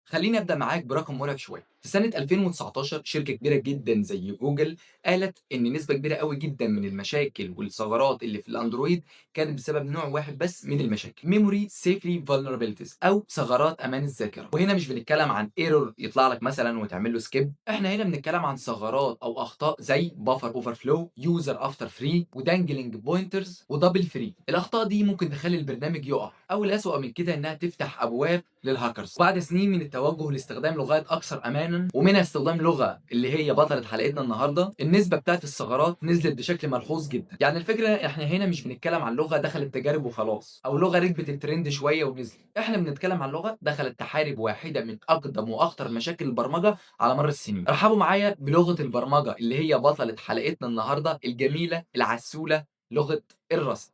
خليني ابدا معاك برقم مرعب شوية. في سنة 2019 شركة كبيرة جدا زي جوجل قالت ان نسبه كبيرة قوي جدا من المشاكل والثغرات اللي في الاندرويد كانت بسبب نوع واحد بس من المشاكل، memory safety vulnerabilities او ثغرات امان الذاكره. وهنا مش بنتكلم عن error يطلع لك مثلا وتعمل له skip، احنا هنا بنتكلم عن ثغرات او اخطاء زي buffer overflow، user after free، و dangling pointers، و double free. الاخطاء دي ممكن تخلي البرنامج يقع، او الاسوأ من كده انها تفتح ابواب للهاكرز. وبعد سنين من التوجه لاستخدام لغات اكثر امانا، ومنها استخدام لغة اللي هي بطلة حلقتنا النهارده، النسبة بتاعت الثغرات نزلت بشكل ملحوظ جدا. يعني الفكرة احنا هنا مش بنتكلم عن لغة دخلت تجارب وخلاص، او لغة ركبت الترند شوية ونزلت، احنا بنتكلم عن لغة دخلت تحارب واحدة من اقدم واخطر مشاكل البرمجة على مر السنين. رحبوا معايا بلغه البرمجة اللي هي بطلة حلقتنا النهارده، الجميلة العسوله، لغة ال Rust.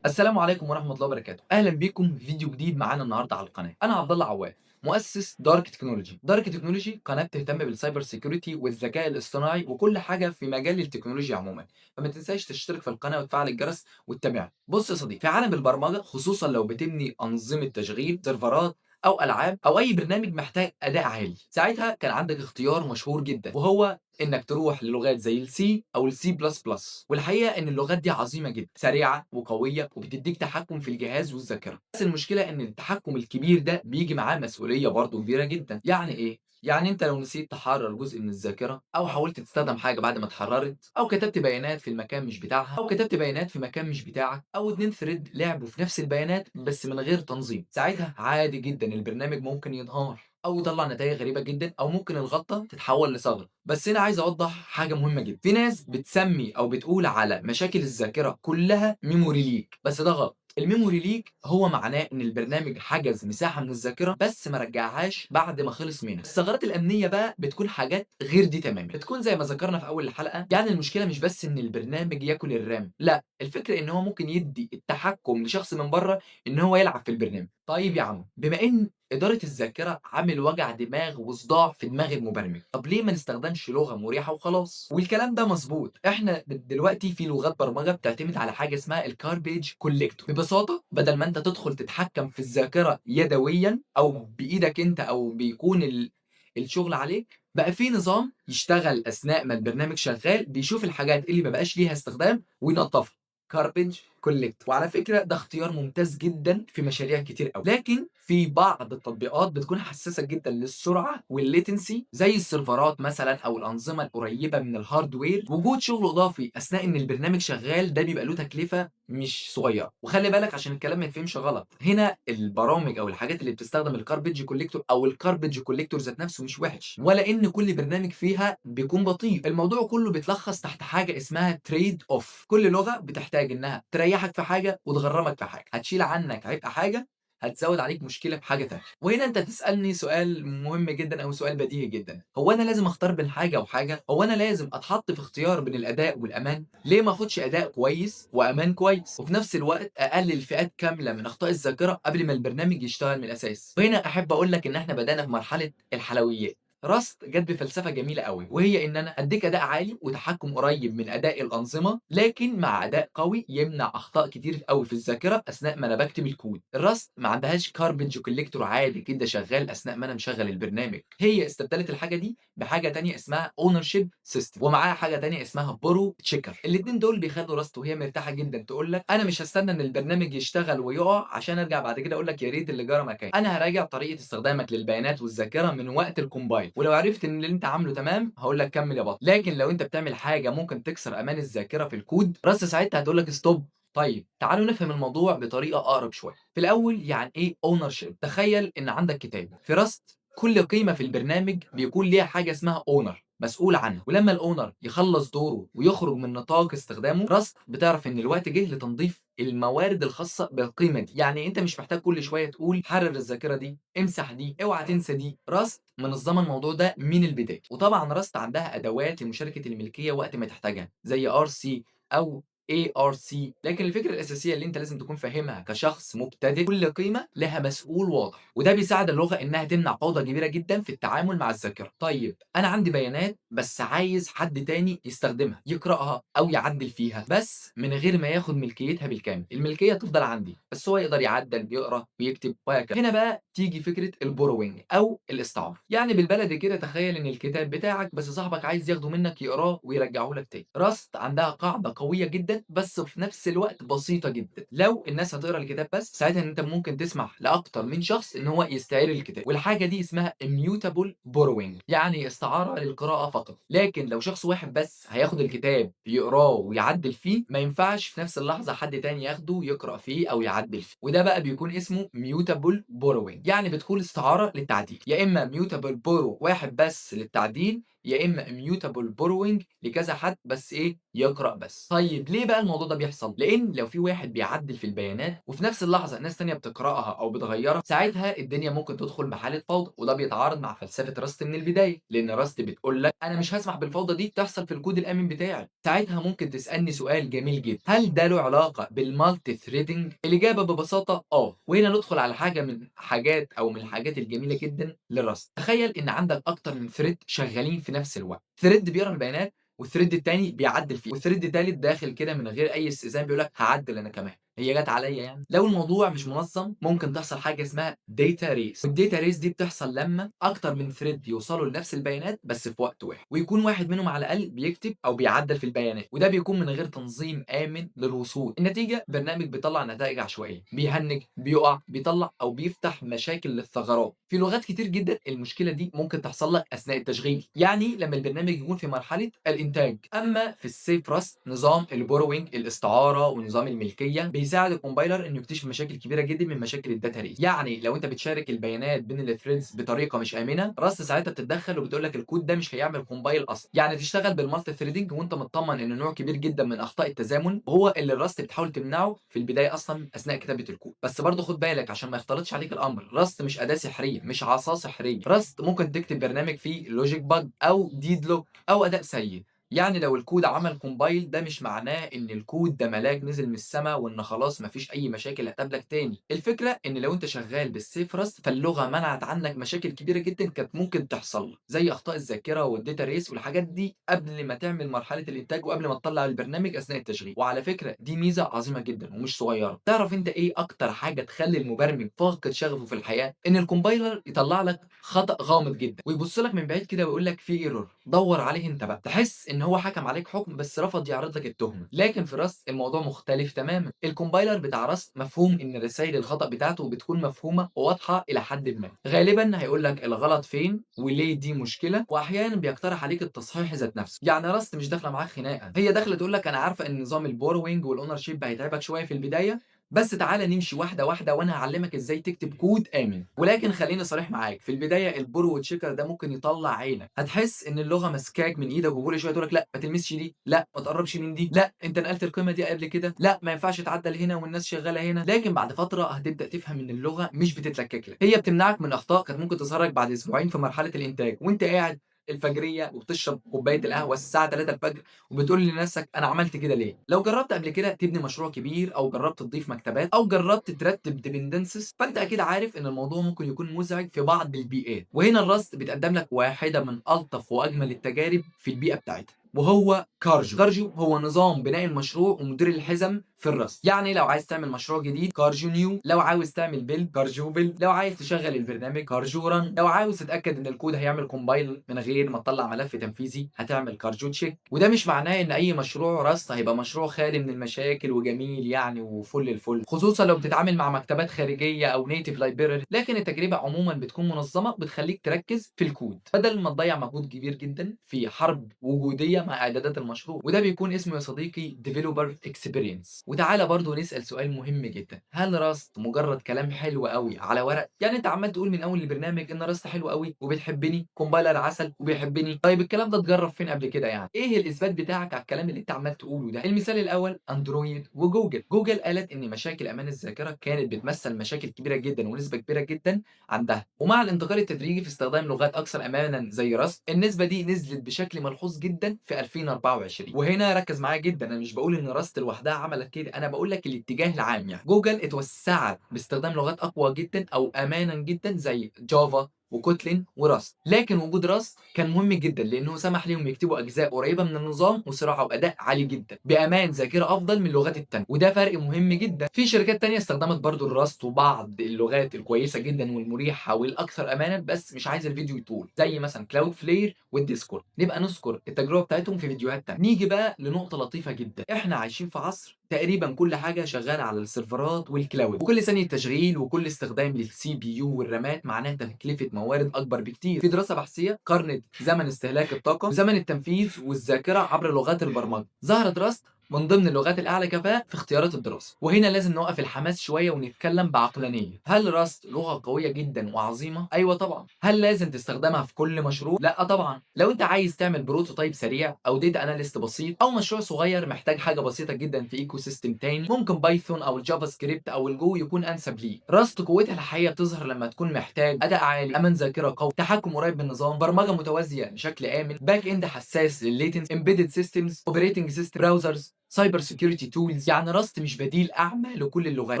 السلام عليكم ورحمة الله وبركاته، اهلا بيكم في فيديو جديد معانا النهارده على القناة. انا عبد الله عواد، مؤسس Dark Technology. Dark Technology قناة بتهتم بال cyber security والذكاء الاصطناعي وكل حاجة في مجال التكنولوجيا عموما، فما تنساش تشترك في القناة وتفعل الجرس وتتابعنا. بص يا صديقي، في عالم البرمجة خصوصا لو بتبني انظمة تشغيل، سيرفرات او العاب او اي برنامج محتاج اداء عالي، ساعتها كان عندك اختيار مشهور جدا، وهو انك تروح للغات زي ال C او ال C plus plus. والحقيقة ان اللغات دي عظيمة جدا، سريعة وقويه وبتديك تحكم في الجهاز والذاكرة. بس المشكلة ان التحكم الكبير ده بيجي معاه مسؤولية برضه كبيرة جدا. يعني ايه؟ يعني انت لو نسيت تحرر جزء من الذاكرة، او حاولت تستخدم حاجة بعد ما اتحررت، او كتبت بيانات في المكان مش بتاعها، او كتبت بيانات في مكان مش بتاعك، او اتنين thread لعبوا في نفس البيانات بس من غير تنظيم، ساعتها عادي جدا البرنامج ممكن ينهار او يطلع نتائج غريبة جدا، او ممكن الغلطة تتحول لثغره. بس هنا عايز اوضح حاجة مهمة جدا. في ناس بتسمي او بتقول على مشاكل الذاكرة كلها memory leak، بس ده غلط. ال memory leak هو معناه ان البرنامج حجز مساحة من الذاكرة بس ما رجعهاش بعد ما خلص منها. الثغرات الامنية بقى بتكون حاجات غير دي تماما، بتكون زي ما ذكرنا في اول الحلقة. يعني المشكلة مش بس ان البرنامج ياكل ال RAM، لا، الفكرة ان هو ممكن يدي التحكم لشخص من بره ان هو يلعب في البرنامج. طيب يا عم، بما ان ادارة الذاكرة عامل وجع دماغ وصداع في دماغ المبرمج، طب ليه ما نستخدمش لغة مريحه وخلاص؟ والكلام ده مظبوط. احنا دلوقتي في لغات برمجة بتعتمد على حاجة اسمها ال garbage collector. ببساطة بدل ما انت تدخل تتحكم في الذاكرة يدويا او بايدك انت او بيكون الشغل عليك، بقى في نظام يشتغل اثناء ما البرنامج شغال، بيشوف الحاجات اللي ما بقاش ليها استخدام وينظفها، garbage collect. وعلى فكرة ده اختيار ممتاز جدا في مشاريع كتير قوي، لكن في بعض التطبيقات بتكون حساسة جدا للسرعه وال latency زي السيرفرات مثلا او الانظمة القريبة من ال hardware. وجود شغل اضافي اثناء ان البرنامج شغال ده بيبقى له تكلفة مش صغيرة. وخلي بالك عشان الكلام ما يتفهمش غلط، هنا البرامج او الحاجات اللي بتستخدم ال garbage collector او ال garbage collector ذات نفسه مش وحش، ولا ان كل برنامج فيها بيكون بطيء. الموضوع كله بيتلخص تحت حاجة اسمها trade off. كل لغة بتحتاج انها تريحك في حاجة وتغرمك في حاجة، هتشيل عنك عبء حاجة، هتزود عليك مشكلة في حاجة تانية. وهنا انت تسالني سؤال مهم جدا او سؤال بديهي جدا، هو انا لازم اختار بين حاجة وحاجه؟ هو انا لازم اتحط في اختيار بين الاداء والامان؟ ليه ما اخدش اداء كويس وامان كويس وفي نفس الوقت اقلل فئات كاملة من اخطاء الذاكرة قبل ما البرنامج يشتغل من الاساس؟ وهنا احب اقول لك ان احنا بدانا في مرحلة الحلويات. Rust جت بفلسفة جميلة قوي، وهي ان انا اديك اداء عالي وتحكم قريب من اداء الانظمة، لكن مع اداء قوي يمنع اخطاء كتير قوي في الذاكرة اثناء ما انا بكتب الكود. ال Rust ما عندهاش garbage collector عادي كده شغال اثناء ما انا مشغل البرنامج، هي استبدلت الحاجة دي بحاجة تانية اسمها ownership system، ومعاها حاجة تانية اسمها borrow checker. الاثنين دول بيخلوا Rust وهي مرتاحة جدا تقول لك انا مش هستنى ان البرنامج يشتغل ويقع عشان ارجع بعد كده اقول لك يا ريت اللي جرى مكان. انا هراجع طريقه استخدامك للبيانات والذاكرة من وقت ال compile، ولو عرفت ان اللي انت عامله تمام هقول لك كمل يا بطل. لكن لو انت بتعمل حاجة ممكن تكسر امان الذاكرة في الكود، Rust ساعتها هتقول لك stop. طيب تعالوا نفهم الموضوع بطريقة اقرب شوية. في الاول يعني ايه ownership؟ تخيل ان عندك كتاب في Rust، كل قيمة في البرنامج بيكون ليها حاجة اسمها owner مسؤول عنه، ولما ال owner يخلص دوره ويخرج من نطاق استخدامه، Rust بتعرف ان الوقت جه لتنظيف الموارد الخاصة بالقيمة دي. يعني انت مش محتاج كل شوية تقول حرر الذاكرة دي، امسح دي، اوعى تنسى دي. Rust منظمة الموضوع ده من البداية. وطبعا Rust عندها ادوات لمشاركة الملكية وقت ما تحتاجها زي RC او ARC. لكن الفكرة الأساسية اللي أنت لازم تكون فاهمها كشخص مبتدئ، كل قيمة لها مسؤول واضح، وده بيساعد اللغة إنها تمنع فوضى كبيرة جدًا في التعامل مع الذاكرة. طيب أنا عندي بيانات بس عايز حد تاني يستخدمها، يقرأها أو يعدل فيها، بس من غير ما ياخد ملكيتها بالكامل، الملكية تفضل عندي، بس هو يقدر يعدل، يقرأ ويكتب وهكذا. هنا بقى تيجي فكرة ال borrowing أو الاستعارة. يعني بالبلدي كده تخيل إن الكتاب بتاعك بس صاحبك عايز ياخده منك يقراه ويرجعه لك تاني. Rust عندها قاعدة قوية جدًا بس في نفس الوقت بسيطة جدًا، لو الناس هتقرا الكتاب بس، ساعتها أنت ممكن تسمح لأكتر من شخص إن هو يستعير الكتاب، والحاجة دي اسمها immutable borrowing، يعني استعارة للقراءة فقط. لكن لو شخص واحد بس هياخد الكتاب يقراه ويعدل فيه، ما ينفعش في نفس اللحظة حد تاني ياخده يقرأ فيه أو يعدل فيه، وده بقى بيكون اسمه mutable borrowing، يعني بتكون استعارة للتعديل، يا إما mutable borrow واحد بس للتعديل، يا إما immutable borrowing لكذا حد بس إيه يقرأ بس. طيب ليه بقى الموضوع ده بيحصل؟ لأن لو في واحد بيعدل في البيانات وفي نفس اللحظة ناس تانية بتقرأها أو بتغيرها، ساعتها الدنيا ممكن تدخل بحالة فوضى، وده بيتعارض مع فلسفة Rust من البداية، لأن Rust بتقول لك أنا مش هسمح بالفوضى دي تحصل في الكود الآمن بتاعي. ساعتها ممكن تسألني سؤال جميل جدا، هل ده له علاقة بال multi-threading؟ الإجابة ببساطة آه. وهنا ندخل على حاجة من حاجات أو من الحاجات الجميلة جدا لل Rust. تخيل إن عندك أكتر من thread شغالين في نفس الوقت، thread بيقرا البيانات وال thread التاني بيعدل فيه، وال thread التالت داخل كده من غير اي استئذان بيقول لك هعدل انا كمان، هي جت عليا يعني. لو الموضوع مش منظم ممكن تحصل حاجة اسمها data race، وال data race دي بتحصل لما اكتر من thread يوصلوا لنفس البيانات بس في وقت واحد، ويكون واحد منهم على الاقل بيكتب او بيعدل في البيانات، وده بيكون من غير تنظيم امن للوصول. النتيجة برنامج بيطلع نتائج عشوائية، بيهنج، بيقع، بيطلع او بيفتح مشاكل للثغرات. في لغات كتير جدا المشكلة دي ممكن تحصل لك اثناء التشغيل، يعني لما البرنامج يكون في مرحلة الانتاج. اما في ال safe Rust، نظام ال borrowing الاستعارة ونظام الملكية بيساعد ال compiler انه يكتشف مشاكل كبيرة جدا من مشاكل ال data race. يعني لو انت بتشارك البيانات بين ال threads بطريقة مش امنه، Rust ساعتها بتتدخل وبتقول لك الكود ده مش هيعمل compile اصلا. يعني تشتغل بال multi-threading وانت مطمن ان نوع كبير جدا من اخطاء التزامن هو اللي ال Rust بتحاول تمنعه في البداية اصلا اثناء كتابه الكود. بس برضه خد بالك عشان ما يختلطش عليك الامر، Rust مش اداه سحريه، مش عصا سحريه. Rust ممكن تكتب برنامج فيه logic bug او deadlock او اداء سيء. يعني لو الكود عمل compile ده مش معناه ان الكود ده ملاك نزل من السماء وان خلاص مفيش اي مشاكل هتقابلك تاني. الفكرة ان لو انت شغال بال safe Rust فاللغه منعت عنك مشاكل كبيرة جدا كانت ممكن تحصل لك، زي اخطاء الذاكرة وال data race والحاجات دي قبل ما تعمل مرحلة الانتاج وقبل ما تطلع البرنامج اثناء التشغيل. وعلى فكرة دي ميزة عظيمة جدا ومش صغيرة. تعرف انت ايه اكتر حاجة تخلي المبرمج فاقد شغفه في الحياة؟ ان ال compiler يطلع لك خطا غامض جدا ويبص لك من بعيد كده ويقول لك في error، دور عليه انت بقى. تحس ان هو حكم عليك حكم بس رفض يعرض لك التهمة. لكن في Rust الموضوع مختلف تماما. ال compiler بتاع Rust مفهوم ان رسائل الخطا بتاعته بتكون مفهومه وواضحة الى حد ما، غالبا هيقول لك الغلط فين وليه دي مشكلة، واحيانا بيقترح عليك التصحيح ذات نفسه. يعني Rust مش داخله معاك خناقه، هي داخله تقول لك انا عارفه ان نظام ال borrowing وال ownership هيتعبك شوية في البداية، بس تعالى نمشي واحدة واحدة وانا هعلمك ازاي تكتب كود امن. ولكن خليني صريح معاك، في البداية ال borrow checker ده ممكن يطلع عينك، هتحس ان اللغة ماسكاك من ايدك وكل شوية تقول لك لا ما تلمسش دي، لا ما تقربش من دي، لا انت نقلت القيمة دي قبل كده، لا ما ينفعش تعدل هنا والناس شغالة هنا. لكن بعد فترة هتبدا تفهم ان اللغة مش بتتلكك لك، هي بتمنعك من اخطاء كانت ممكن تظهر لك بعد اسبوعين في مرحلة الانتاج وانت قاعد الفجريه وبتشرب كوباية القهوة الساعة 3 الفجر وبتقول لنفسك انا عملت كده ليه؟ لو جربت قبل كده تبني مشروع كبير او جربت تضيف مكتبات او جربت ترتب dependencies، فانت اكيد عارف ان الموضوع ممكن يكون مزعج في بعض البيئات. وهنا ال Rust بتقدم لك واحدة من الطف واجمل التجارب في البيئة بتاعتها، وهو Cargo. Cargo هو نظام بناء المشروع ومدير الحزم في ال Rust. يعني لو عايز تعمل مشروع جديد cargo new، لو عاوز تعمل build cargo build، لو عايز تشغل البرنامج cargo run، لو عاوز تتاكد ان الكود هيعمل compile من غير ما تطلع ملف تنفيذي هتعمل cargo check. وده مش معناه ان اي مشروع Rust هيبقى مشروع خالي من المشاكل وجميل يعني وفل الفل، خصوصا لو بتتعامل مع مكتبات خارجية او native library. لكن التجربة عموما بتكون منظمة، بتخليك تركز في الكود بدل ما تضيع مجهود كبير جدا في حرب وجودية مع اعدادات المشروع، وده بيكون اسمه يا صديقي developer experience. وتعالى برضو نسأل سؤال مهم جدا، هل Rust مجرد كلام حلو قوي على ورق؟ يعني انت عمال تقول من اول البرنامج ان Rust حلو قوي وبتحبني، compiler عسل وبيحبني، طيب الكلام ده اتجرب فين قبل كده؟ يعني ايه الاثبات بتاعك على الكلام اللي انت عمال تقوله ده؟ المثال الاول اندرويد وجوجل. جوجل قالت ان مشاكل امان الذاكرة كانت بتمثل مشاكل كبيرة جدا ونسبه كبيرة جدا عندها، ومع الانتقال التدريجي في استخدام لغات اكثر امانا زي Rust النسبة دي نزلت بشكل ملحوظ جدا في في 2024. وهنا ركز معايا جدا، انا مش بقول ان Rust لوحدها عملت كده، انا بقول لك الاتجاه العام. يعني جوجل اتوسعت باستخدام لغات اقوى جدا او امانا جدا زي Java و Kotlin و Rust، لكن وجود Rust كان مهم جدا لانه سمح لهم يكتبوا اجزاء قريبه من النظام وسرعة واداء عالي جدا بامان ذاكره افضل من اللغات التانية، وده فرق مهم جدا. في شركات تانية استخدمت برضو ال Rust وبعض اللغات الكويسة جدا والمريحه والاكثر امانا، بس مش عايز الفيديو يطول، زي مثلا Cloudflare وال Discord، نبقى نذكر التجربة بتاعتهم في فيديوهات تانية. نيجي بقى لنقطة لطيفة جدا، احنا عايشين في عصر تقريبا كل حاجة شغالة على السيرفرات وال cloud، وكل ثانية تشغيل وكل استخدام لل CPU والرامات معناها تكلفة موارد اكبر بكتير. في دراسة بحثيه قارنت زمن استهلاك الطاقة وزمن التنفيذ والذاكرة عبر لغات البرمجة، ظهرت Rust من ضمن اللغات الاعلى كفاءة في اختيارات الدراسة. وهنا لازم نوقف الحماس شوية ونتكلم بعقلانيه. هل Rust لغة قوية جدا وعظيمة؟ ايوه طبعا. هل لازم تستخدمها في كل مشروع؟ لا طبعا. لو انت عايز تعمل prototype سريع او data analyst بسيط او مشروع صغير محتاج حاجة بسيطة جدا في ecosystem تاني، ممكن Python او ال JavaScript او ال Go يكون انسب ليك. Rust قوتها الحقيقية بتظهر لما تكون محتاج اداء عالي، امان ذاكره قوي، تحكم قريب من النظام، برمجة متوازية بشكل امن، back end حساس للل latency، embedded systems، operating system، browsers، cyber security tools. يعني Rust مش بديل اعمى لكل اللغات،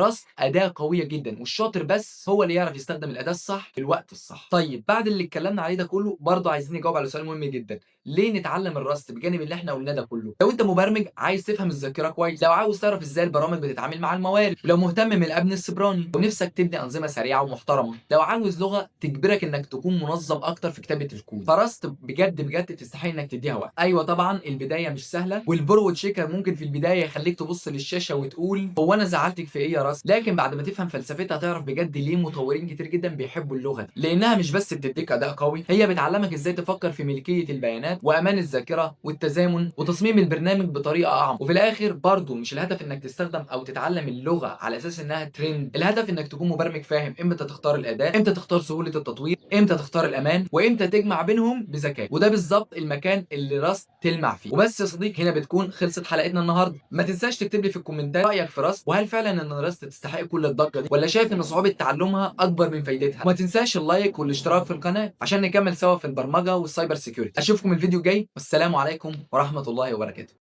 Rust اداه قوية جدا، والشاطر بس هو اللي يعرف يستخدم الاداة الصح في الوقت الصح. طيب بعد اللي اتكلمنا عليه ده كله، برضه عايزين نجاوب على سؤال مهم جدا، ليه نتعلم ال Rust بجانب اللي احنا قلناه ده كله؟ لو انت مبرمج عايز تفهم الذاكرة كويس، لو عاوز تعرف ازاي البرامج بتتعامل مع الموارد، لو مهتم من الامن السيبراني، لو نفسك تبني انظمة سريعة ومحترمه، لو عاوز لغة تجبرك انك تكون منظم اكتر في كتابه الكود، ف Rust بجد بجد تستحق انك تديها وقت. ايوه طبعا البداية مش سهلة، وال borrow checker ممكن في البداية يخليك تبص للشاشه وتقول هو انا زعلتك في ايه يا Rust، لكن بعد ما تفهم فلسفتها تعرف بجد ليه مطورين كتير جدا بيحبوا اللغة دي، لانها مش بس بتديك اداء قوي، هي بتعلمك ازاي تفكر في ملكية البيانات وامان الذاكرة والتزامن وتصميم البرنامج بطريقة اعمق. وفي الاخر برضو مش الهدف انك تستخدم او تتعلم اللغة على اساس انها ترند، الهدف انك تكون مبرمج فاهم امتى تختار الاداء، امتى تختار سهولة التطوير، امتى تختار الامان، وامتى تجمع بينهم بذكاء. وده بالظبط المكان اللي Rust تلمع فيه. وبس يا صديقي، هنا بتكون خلصت حلقتنا النهارده. ما تنساش تكتب لي في الكومنتات رايك في Rust، وهل فعلا ان Rust تستحق كل الضجة دي، ولا شايف ان صعوبة تعلمها اكبر من فايدتها؟ وما تنساش ال like والاشتراك في القناة عشان نكمل سوا في البرمجة وال cyber security. اشوفكم الفيديو الجاي، والسلام عليكم ورحمة الله وبركاته.